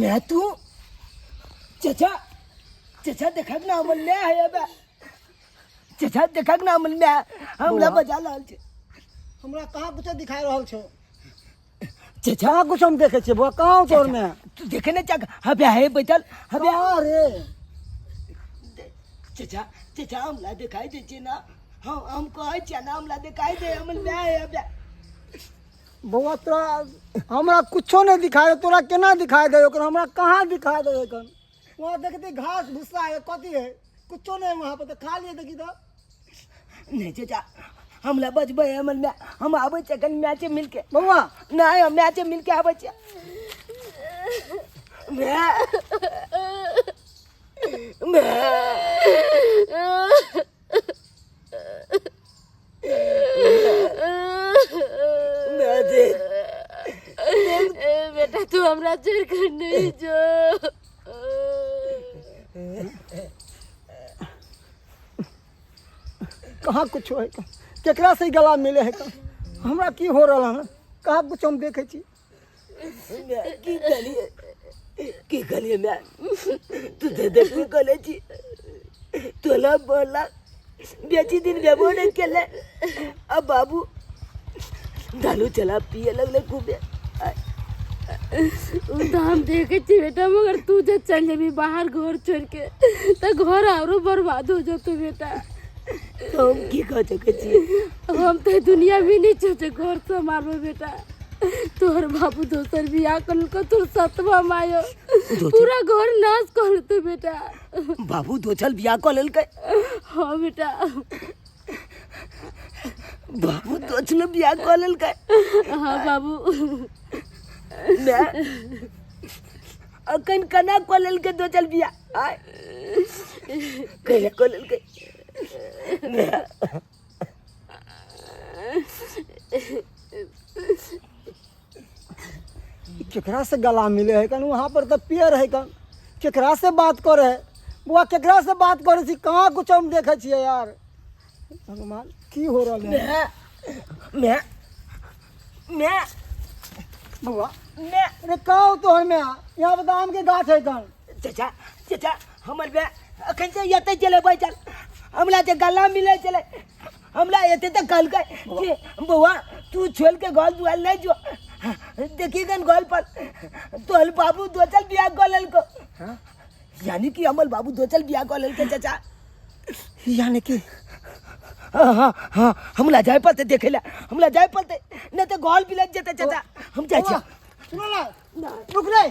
मैं तू चचा चचा देखक ना हमर मैं है बे चचा देखक ना हमर मैं हमरा बौआ। बजा रहल छै हमरा कहाँ कुछो दिखाई रहल छौ चचा कहाँ कुछो हम देखे छियै बौआ कहाँ हौ तोहर में तू देखे ने चक हबे है बैठल हबे कहाँ रे चचा चचा हमरा दिखाई दे छै ना हम कहै छियै ना हमरा दिखाई दे हमर मैं है हबे बौआ तोरा हमरा कुछो नहि दिखाई दे तोरा केना दिखाई दे ओकर हमरा कहाँ दिखाई दे एखन वहाँ देखते घास भूसा है कथी है कुछो नहीं वहाँ पर तो खा लिए देखी तो नहीं चचा हमरा बचबै हमर मैं हम आबै छियै कनि मैचे मिलके बौआ नहीं हम मैचे मिलके आबै छियै मैं मैं मैं देख ए बेटा तू हमरा छोड़ कर नहीं जो कहाँ कुछो है केकरा से गला मिले है हमरा की हो रहा है कहाँ कुछ हम देखे छी मैं की कहलिए की कहलिए मैं तू दे दे की कहले छी तोला बोला बेची दिन बेबो नहीं केले अब बाबू दारू चला पिए लगले खूबे उ तो हम देखे छी बेटा मगर तू जे चल जेबी बाहर घर छोड़ के तो घर आरो बर्बाद हो जतो बेटा तो हम की कह सकै छी हम तो दुनिया में नहीं सोचे घर संभालबो बेटा तोहर बाबू दोसर बियाह करलको तोर सतवा मायो पूरा घर नाश कर तू बेटा बाबू दोचल बियाह कऽ लेलकै हाँ बेटा बाबू दोचल बियाह कऽ लेलकै हाँ बाबू मैं अखन केना कऽ लेलकै दोचल बियाह आय कैला कऽ लेलकै केकरा से गला मिले है कन वहाँ पर तो पेड़ है कन केकरा से बात करे है बुआ केकरा से बात करे छी कहाँ कुछ हम देखे छियै यार भगवान की हो रहल है मैं मैं बउआ मैं अरे का हो तोहर में यहाँ पर तो आम के गाछ है कन चचा चचा हमर बे अखन से एते चले बैठल हमरा जे गला मिले चले हमरा एते तक कहलकै कि बौआ तू छोड़ के घर दुआर नहीं जो देखी गन घर पर तोहर बाबू दोचल बियाह कऽ लेलको यानी कि हमर बाबू दोचल बियाह कऽ लेलकै चचा यानी कि हाँ हाँ हाँ हमरा जाय पड़तै देखै लए हमरा जाय पड़तै नहि तऽ घर बिलट जेतै चाचा हम जाइ छियै सुनो ना रुक रे